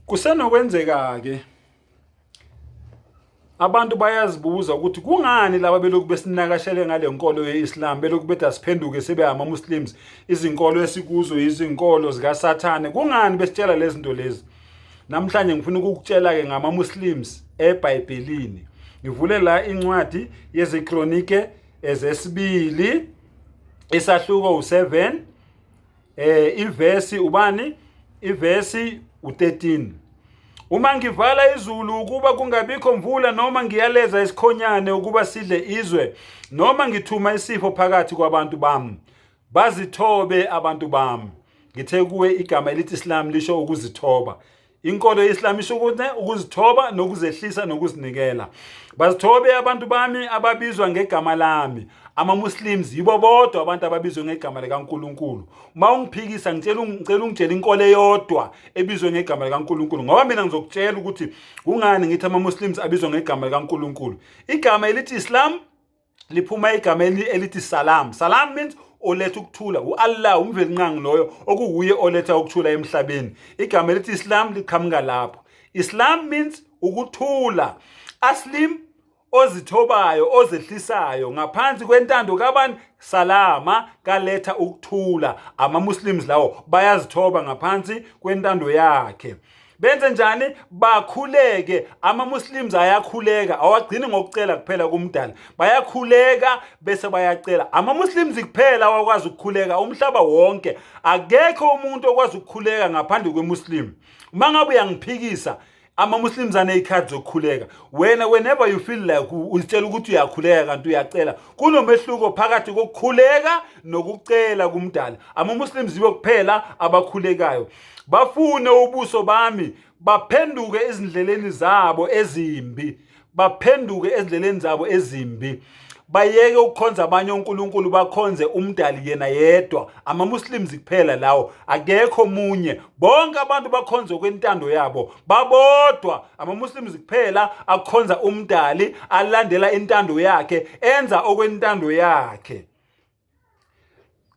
Kusenokwenzeka-ke abantu bayazibuza ukuthi kungani laba belokhu besinakashele ngale nkolo ye-Islam, belokhu bethi asiphenduke sibe ama-Muslims, izinkolo esikuzo izinkolo zikaSathane, kungani besitshela lezi zinto lezi? Namhlanje ngifuna ukukutshela-ke ngama-Muslims eBhayibhelini. Ngivule la incwadi yeziKronike ezesibili isahluko u-7, ivesi ubani? Ivesi u-13. Uma ngivala izulu ukuba kungabikho mvula, noma ngiyaleza isikhonyane ukuba sidle izwe, noma ngithuma isifo phakathi kwabantu bami, bazithobe abantu bami. Ngithe kuwe igama elithi Islam lisho ukuzithoba. Inkolo ye-Islam isho ukuthi ukuzithoba nokuzehlisa nokuzinikela. Bazithobe abantu bami ababizwa ngegama lami. Ama-Muslims yibo bodwa abantu ababizwe ngegama likaNkulunkulu. Uma ungiphikisa ngicela ngicela ungitshele inkolo eyodwa ebizwe ngegama likaNkulunkulu, ngoba mina ngizokutshela ukuthi kungani ngithi ama-Muslims abizwa ngegama likaNkulunkulu. Igama elithi Islam liphuma egameni elithi salam. Salam means oletha ukuthula. U-Allah uMvelinqangi loyo okuwuye oletha ukuthula emhlabeni. Igama elithi Islam liqhamuka lapho. Islam means ukuthula. Aslim, ozithobayo, ozehlisayo ngaphansi kwentando kabani? Salama, kaletha ukuthula. Ama-Muslims lawo bayazithoba ngaphansi kwentando yakhe. Benze njani? Bakhuleke. Ama-Muslims ayakhuleka, awagcini ngokucela kuphela kumdala, bayakhuleka bese bayacela. Ama-Muslims kuphela awakwazi ukukhuleka umhlaba wonke, akekho umuntu okwazi ukukhuleka ngaphandle kwemuslim. Uma ngabe uyangiphikisa, ama-Muslims aney'khathi zokukhuleka. Wena whenever you feel like uzitshela ukuthi uyakhuleka kanti uyacela. Kunomehluko phakathi kokukhuleka nokucela kumdala. Ama-Muslims yibo kuphela abakhulekayo. Bafune ubuso bami, baphenduke ezindleleni zabo ezimbi, baphenduke ezindleleni zabo ezimbi, bayeke ukukhonza abanye onkulunkulu, bakhonze umdali yena yedwa. Ama-Muslims kuphela lawo, akekho omunye. Bonke abantu bakhonze okwentando yabo, babodwa ama-Muslims kuphela akhonza umdali, alandela intando yakhe, enza okwentando yakhe.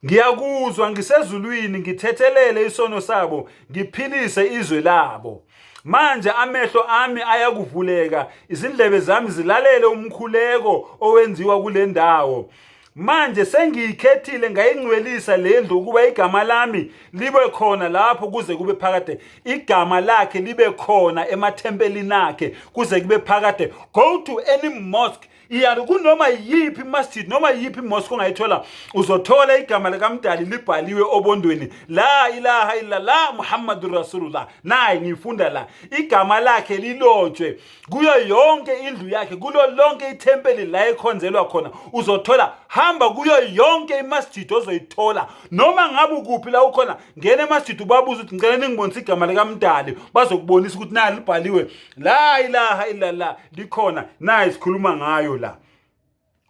Ngiyakuzwa ngisezulwini, ngithethelele isono sabo, ngiphilise izwe labo. Manje amehlo ami ayakuvuleka, izindlebe zami zilalele umkhuleko owenziwa kule ndawo. Manje sengiyikhethile ngayingcwelisa le ndlu ukuba igama lami libe khona lapho kuze kube phakade. Igama lakhe libe khona emathempelini akhe kuze kube phakade. Go to any mosque, iya kunoma yiphi masjid, noma yiphi mosque ongayithola, uzothola igama likamdali libhaliwe obondweni. La ilaha illallah Muhammadur Rasulullah. Nayi ngifunda la, igama lakhe lilotshwe kuyo yonke indlu yakhe, kulo lonke ithempeli la ekhonzelwa khona uzothola. Hamba kuyo yonke imasjid ozoyithola, noma ngabe ukuphi la ukhona, ngena emasjid ubabuza ukuthi ngicela ningibonise igama likamdali, bazokubonisa ukuthi nali libhaliwe, la ilaha illallah likhona. Nayi sikhuluma ngayo la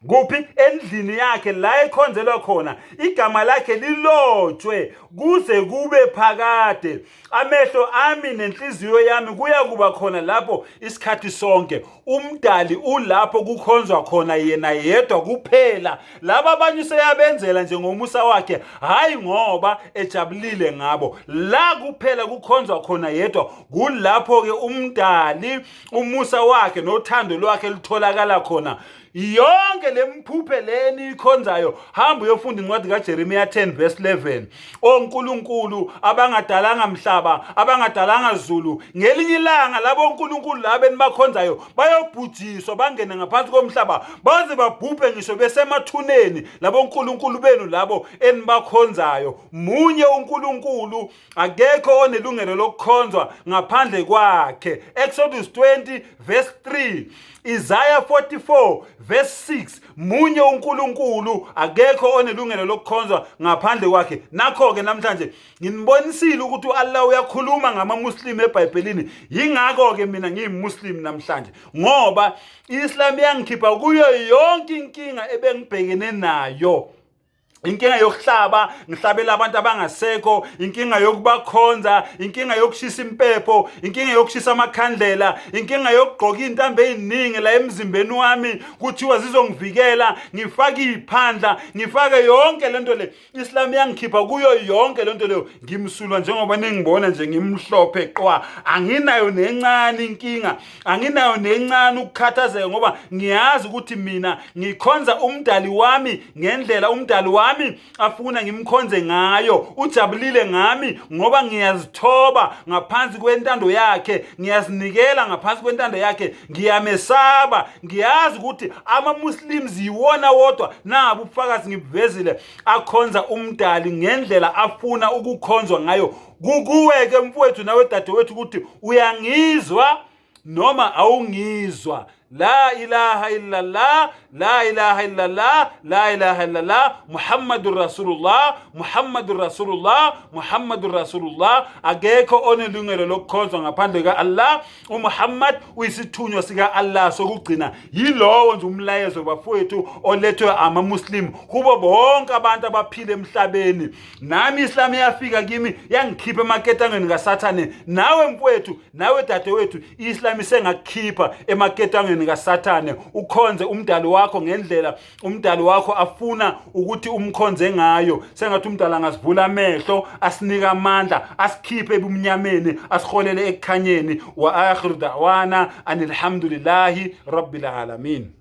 kuphi? Endlini yakhe la ekhonzelwa khona, igama lakhe lilotshwe kuze kube phakade. Amehlo ami nenhliziyo yami kuya kuba khona lapho isikhathi sonke. Umdali ulapho kukhonzwa khona yena yedwa kuphela. Laba abanye useyabenzela nje ngomusa wakhe, hayi ngoba ejabulile ngabo. La kuphela kukhonzwa khona yedwa, kulapho-ke umdali umusa wakhe nothando lwakhe lutholakala khona. Yonke le mphuphe le eniyikhonzayo, hamba uyofunda incwadi kaJeremiya 10 verse 11. Onkulunkulu abangadalanga mhlaba, abangadalanga zulu, ngelinye ilanga labo onkulunkulu laba enibakhonzayo bayobhujiswa, bangene ngaphansi komhlaba, baze babhubhe ngisho besemathuneni labo onkulunkulu benu labo enibakhonzayo. Munye uNkulunkulu, akekho onelungelo lokukhonzwa ngaphandle kwakhe. Exodus 20 verse 3, Isaiah 44 verse 6. Munye uNkulunkulu, akekho onelungelo lokukhonzwa ngaphandle kwakhe. Nakho-ke namhlanje nginibonisile ukuthi u-Allah uyakhuluma ngama-Muslim eBhayibhelini. Yingakho-ke mina ngiyimuslim namhlanje, ngoba i-Islam iyangikhipha kuyo yonke inkinga ebengibhekene nayo. Inkinga yokuhlaba, ngihlabela abantu abangasekho, inkinga yokubakhonza, inkinga yokushisa impepho, inkinga yokushisa amakhandlela, inkinga yokugqoka iy'ntambo ey'ningi la emzimbeni wami kuthiwa zizongivikela, ngifake iy'phandla, ngifake yonke le nto le. Islam yangikhipha kuyo yonke le nto leyo. Ngimsulwa njengoba ningibona nje, ngimhlophe qwa, anginayo nencane inkinga, anginayo nencane ukukhathazeka, ngoba ngiyazi ukuthi mina ngikhonza umdali wami ngendlela umdali wami afuna ngimkhonze ngayo. Ujabulile ngami ngoba ngiyazithoba ngaphansi kwentando yakhe, ngiyazinikela ngaphansi kwentando yakhe, ngiyamesaba. Ngiyazi ukuthi ama-Muslims yiwona wodwa, nabo ubufakazi ngibuvezile, akhonza umdali ngendlela afuna ukukhonzwa ngayo. Kukuwe-ke mfowethu nawe dadewethu ukuthi uyangizwa noma awungizwa. La ilaha illallah, la ilaha illallah, la ilaha illallah, Muhammadur Rasulullah, Muhammadur Rasulullah, Muhammadur Rasulullah. Akekho onelungelo lokukhonzwa ngaphandle ka-Allah. UMuhammad uyisithunywa sika-Allah sokugcina. Yilowo nje umlayezo bafowethu olethwe amaMuslim kubo bonke abantu abaphila emhlabeni. Nami Islam iyafika kimi, yangikhipha emaketangweni kaSathane. Nawe mfowethu, nawe dadewethu, iIslam isengakukhipha emaketangweni kaSathane, ukhonze umdali wakho ngendlela umdali wakho afuna ukuthi umkhonze ngayo. Sengathi umdali angasivula amehlo, asinika amandla, asikhiphe ebumnyameni, asiholele ekukhanyeni. Wa akhiru da'wana anilhamdulillahi rabbil alamin.